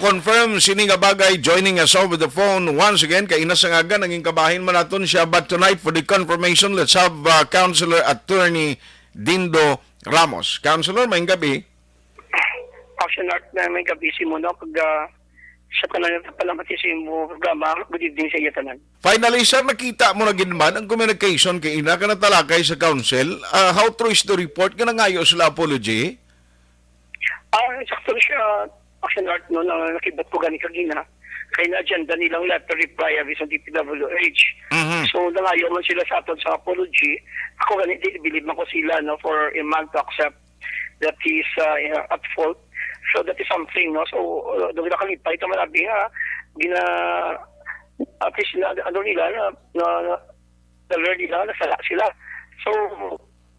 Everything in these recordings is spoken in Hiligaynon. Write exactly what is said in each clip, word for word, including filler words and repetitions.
confirm sini nga bagay, joining us over the phone once again. Kay ina sa ngagan, nangin kabahin man naton siya. But tonight, for the confirmation, let's have uh, Councilor Attorney Dindo Ramos. Councilor, maayong gabi. Action Art na may gabi si Muno. Pag uh, sa tanan nga palamati sa imo programa, good evening sa iyo tanan. Finally, sir, nakita mo na gid man ang communication kay ina ka natalakay sa council. Ah, how true is the report nga nangayo sila apology? Ah, sakto na siya, Action Art, no, na nakibot ko gani kagina. Kay na-agenda nilang letter reply abi sa D P W H. Mhm. So, nangayo man sila sa aton sa apology. Ako gani, di believe man ko sila, no, for a man to accept that he is uh, at fault. So, that is something, no? So, uh, doon nakalipay ito man abi nga, gina, at least, na, ano nila, na, na, na, na, nila, nasala sila. So,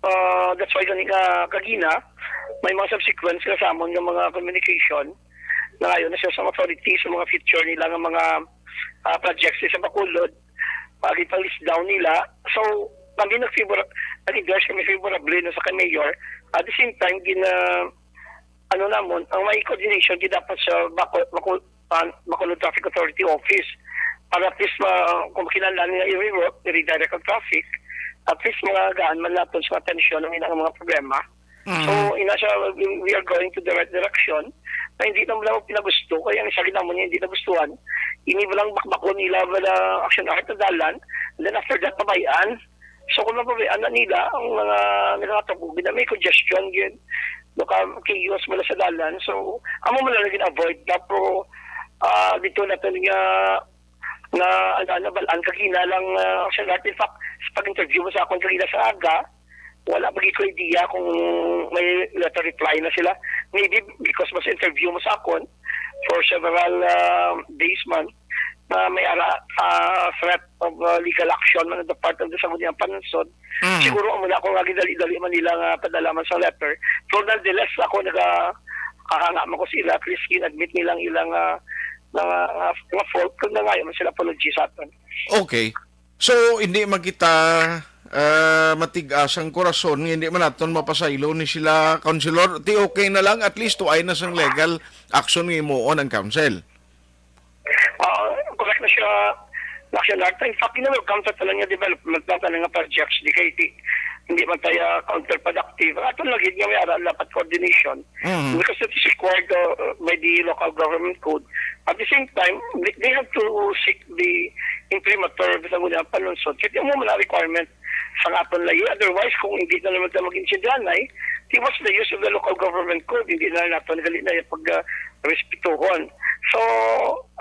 uh, that's why gani nga kagina, may mga subsequent sila sa amon nga mga communication. Nangayo na sila sa authorities, sa mga future nila nga mga ah, projects sa Bacolod, pag ipang-list down nila. So, kami nag-favor, nag-endorse kami favorably, no, sa kay Mayor. At the same time, gina, ano namon, ang may coordination gid dapat sa Baco-, Baco-, ah, Bacolod Traffic Authority Office. Para at least, ah, kung kinahanglan nga i-reroute, i-redirect ang traffic, at least mga gaan man naton sa atensyon ang ilang mga problema. Mhm. So, ina siya, we, we are going to the right direction. Na hindi naman lang pinagusto, kaya ang isa rin naman niya hindi nagustuhan. Ini ba lang bakbakon nila, wala, Action Art na dalan, and then after that, pabayaan. So, kung mapabayaan na nila ang mga nakakatagog na may congestion, yun, baka chaos mo na sa dalan. So, amo man lang naging avoid na, pero ah, dito natin nga na ano, ano, balaan kagina lang, ah, Action Art. In fact, sa pag-interview mo sa akon kagina sa aga, wala pa gid ko idea kung may letter reply na sila. Maybe because mas interview mo sa akon for several ah, days man, na may ara ah, threat of ah, legal action man on the part of the Sangguniang Panlungsod. Mhm. Siguro amo na ako nga gidali-dali man nila nga padala man sa letter. Pero nonetheless, ako naga kahanga man ko sila, at least gin-admit nilang ilang ah, nga, nga, nga fault kung nangayo man sila apology sa aton. Okay. So, hindi man kita ah, matig-as ang korason nga hindi man naton mapasaylo ni sila, Councilor. Ti okay na lang, at least tuay na sang legal action nga himuon ang council. Ah, correct na siya, Action Art. In fact, in welcome sa tanan nga development, na tanan nga projects, di kay di, hindi man tayo counterproductive. Ato lagi nga may ara dapat coordination. Mhm. Because it is required uh, by the local government code. At the same time, they, they have to seek the imprimatur of the Sangguniang Panlungsod. Kaya mo man ang requirement sa aton layo. Otherwise, kung hindi na naman tayo mag-intindihan ay, what's the use of the local government code? Hindi na natin gali na yung pag uh, respetuhon. So,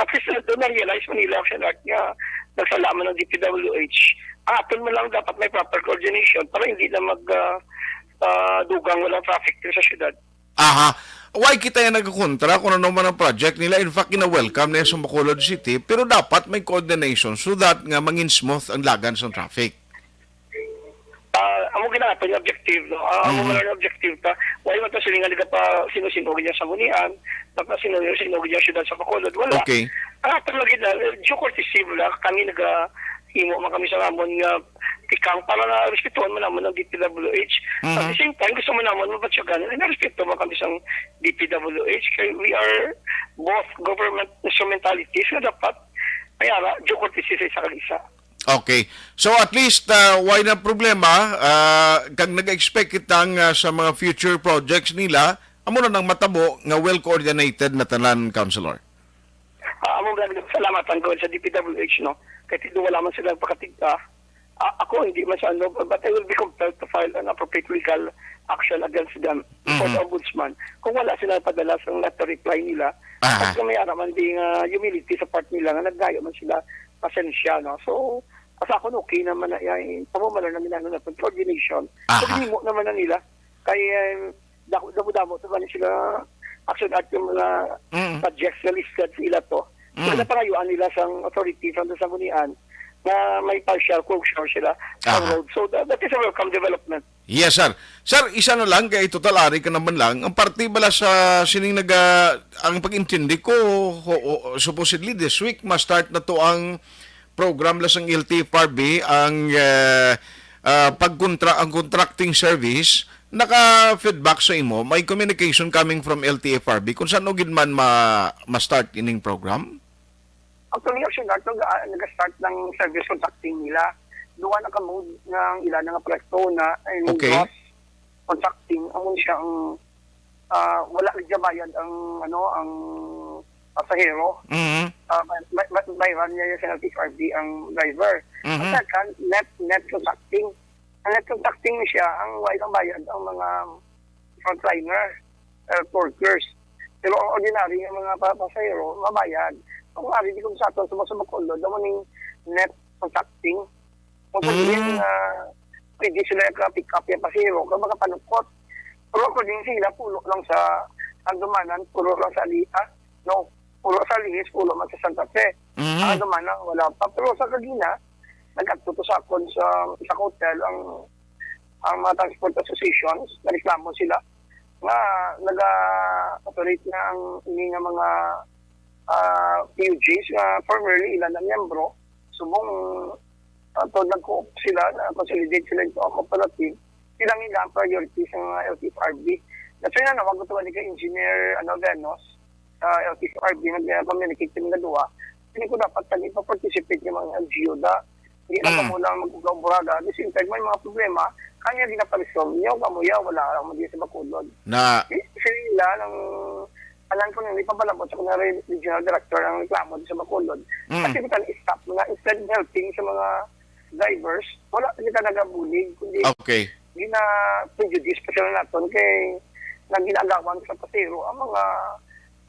at least uh, doon na-realize mo nila, Action Art, nga nagsalaman ng D P W H. Aton mo lang dapat may proper coordination para hindi na mag uh, uh, dugang walang traffic dito sa syudad. Aha. Why kita yan nagkontra kung ano man ang project nila? In fact, gina-welcome na sa Bacolod City, pero dapat may coordination so that nga mangin smooth ang lagan sa traffic. Ah, amo ginato yung objective, no? Ah, amo Mhm. man ang objective ta. Why man ta sila nga nagapa sino-sino niya sa Munian, tapos sino-sino niya sila sa Bacolod, wala. Okay. Ah, pero lagi na, due courtesy mo lang, kami naga himo man kami sa namon nga tikang para na respetuhan mo naman ang D P W H. At Mhm. the same time, gusto mo naman mabatyagan, na respeto mo kami sa D P W H. Kay we are both government instrumentalities na dapat may ara, due courtesy sa isa kag isa. Okay. So at least uh, why na problema uh, kag nag-expect kita nga sa mga future projects nila amo na nang matabo nga well coordinated na tanan, Councilor. Uh, amo lang salamat ang gawin sa D P W H, no? Kay tido wala man sila pakatigta. Uh, ako hindi man sa ano, but I will be compelled to file an appropriate legal action against them before Mhm. the ombudsman. Kung wala sila padala sa letter reply nila, Aha. at kung may ara man ding uh, humility sa part nila nga nagdayo man sila pasensya, no? So, sa akon okay naman na yan, pamumala na nila ng coordination. So, Aha. Ginimo naman na nila. Kay um, damo-damo to man sila Action Art yung mga Mm. projects na listed sa ila to. So, Mm. napangayuan nila sa authority sa Sanggunian na may partial closure sila sa Aha. road. So, that, that is a welcome development. Yes, sir. Sir, isa na lang kay total ari ka naman lang. Ang parte bala sa sining naga ang pag-intindi ko, ho- ho- supposedly this week ma-start na to ang program la sang L T F R B, ang eh, ah, pagkontra ang contracting service naka-feedback sa imo, may communication coming from L T F R B kung saan gid man ma-, ma-start ining program? Actually, Action Art, nag-, ah, nag-start ng service contracting nila. Duwa na ka mode ng ilan nga proyekto na, ay, Okay. gross contracting, amo siya ang, ah, wala nagjabayad ang, ano, ang pasahero. Mhm. Ah, may, may, may, may run niya yung L T F R B ang driver. Ang Mhm. second, net, net contracting. Ang net contracting siya, ang wala lang bayad ang mga frontliner, health workers. Pero ang ordinary nga mga pa-, pasahero, mabayad. Ang ari di kung sa aton, sa, sa Bacolod, amo ning net contracting. Kung Mm. sabihin nga, pwede sila ka-pick up yung pasahero, kung makapanukot. Pero according sila, pulo lang sa Andumanan, pulo lang sa Alias, no? Pulo sa Alias, pulo man sa Santa Fe. Mm. Ang Andumanan, wala pa. Pero sa Cagina, nag-adto to sa akon sa, sa hotel, ang, ang mga transport associations, nareklamo sila nga naga-operate na ang ini nga mga, ah, P U Gs nga formerly ilan na miyembro, subong, ah, to nag-co-op sila, na-consolidate sila into a cooperative, sila ang ilang priority sa mga L T F R B. That's why nanawag ko to kay Engineer, ano, Venos, ah, L T F R B, nag-communicate kami nga duha. Hindi ko dapat kami pa-participate yung mga L G U da. Hindi lang Mm. kamo lang mag-ugaw buraga. At the same time, may mga problema, kanya ginaparesolve nyo, kamo ya, wala lang mo di sa Bacolod. Na Di, sila lang, alam ko na, ipapalabot sa mga re-, regional director ang reklamo di sa Bacolod. Mm. Kasi kita na-stop mo na, instead of helping sa mga drivers, wala kita nagabulig, kundi Okay. gina-prejudice pa sila naton kay naginaagawan sa pasero ang mga,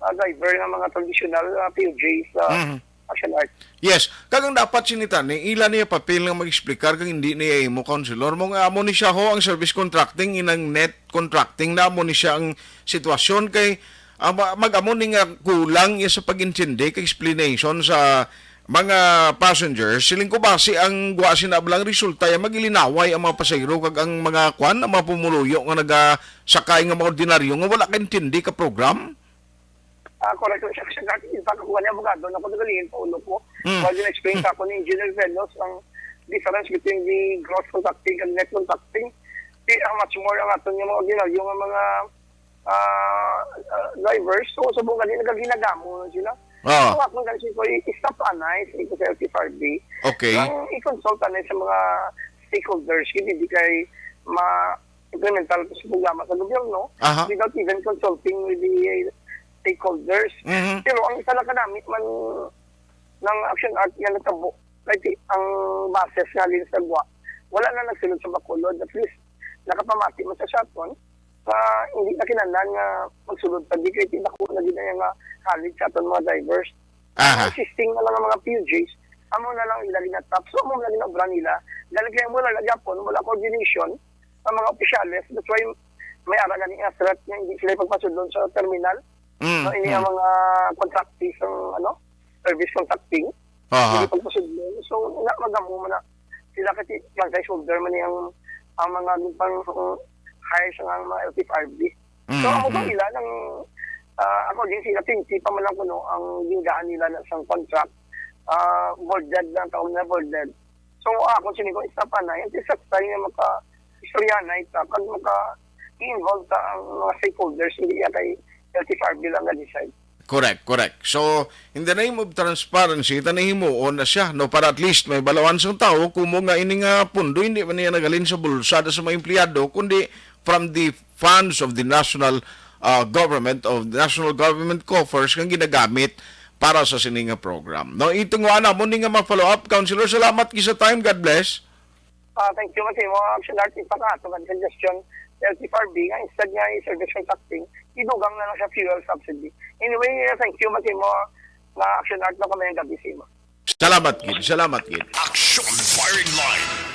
ah, driver ng mga traditional, ah, P U J sa Mhm. Action Art. Yes, kag ang dapat sinita ni ila niya papel nga mag-explicar kag hindi niya imo, Councilor, mo nga amo ni siya ho ang service contracting, inang net contracting na amo ni siya ang sitwasyon kay, ah, ma-, mag-amo ni nga kulang iya sa pag-intindi kag explanation sa mga passengers. Siling ko basi ang gwa sina bala ang resulta ya magilinaway ang mga pasahero kag ang mga kwan, ang mga pumuluyo nga nagasakay nga mga ordinaryo nga wala kaintindi ka program. Ah, correct. Sa, sa, in fact, ako nga ni abogado, na ko nagalingin pa ulo ko. Mm. While gina-explain sa ako ni Engineer Velos ang difference between the gross contracting and net contracting. Di, ah, much more ang aton yung mga ordinaryo nga mga, ah, ah, drivers. So, sa buong ganyan, nagaginagamo na sila. Ah. So, ako nga si ko, i-stop anay sa ito sa L T F R B. Okay. Ang i-consult anay sa mga stakeholders, hindi di kay ma-, implementar ito sa programa sa gobyerno Aha. without even consulting with the stakeholders. Mhm. Pero ang isa lang kanami man ng Action Art nga natabo, like, ang bases nga din sa gwa, wala na nagsulod sa Bacolod. At least, nakapamati man sa, sa aton, nga hindi na kinahanglan nga magsulod pa, di kay tinako na din nga halit sa aton mga drivers. Aha. Ang existing na lang ang mga P U Js, amo na lang ila ginatap. So, amo na ginobra nila. Dahil kaya wala na gyapon, wala coordination ang mga opisyales. That's why may ara gani nga threat nga hindi sila pagpasudlon sa terminal. Mm, No, ini ang mm. mga contractees ang, ano, service contracting. Aha. Hindi pagpasudlon. So, na, magamo man na. Sila kasi franchise holder man ang, ang mga pang, uh, hire sa mga L T F R B. So, Mm, amo ba mm. nila nang, ah, ako din sila, twenty pa man lang kuno ang gingaan nila na sang contract. Ah, boarded lang, taon na boarded. So, ako sining ko, isa pa na, yung sa time nga maka-istorya na ita, pag maka-involve ta ang mga stakeholders, hindi yan kay L T F R B lang na-decide. Correct, correct. So, in the name of transparency, ta nahimuon na siya, no, para at least may balawan sang tawo, kumo nga ini nga pundo, hindi man niya nagalin sa bulsa sa mga empleyado, kundi from the funds of the national, uh, government, of the national government coffers nga ginagamit para sa sini nga program. No, ito nga ana mo ni nga ma-follow up, Councilor. Salamat kay sa time. God bless. Ah, thank you man sa imo, Action Art. Ipakato nga suggestion sa L T F R B nga instead nga i-service contracting, idugang na lang sa fuel subsidy. Anyway, eh, thank you man sa imo, nga Action Art, no, kami ang gabi sa imo. Salamat gid, salamat gid. Action Firing Line.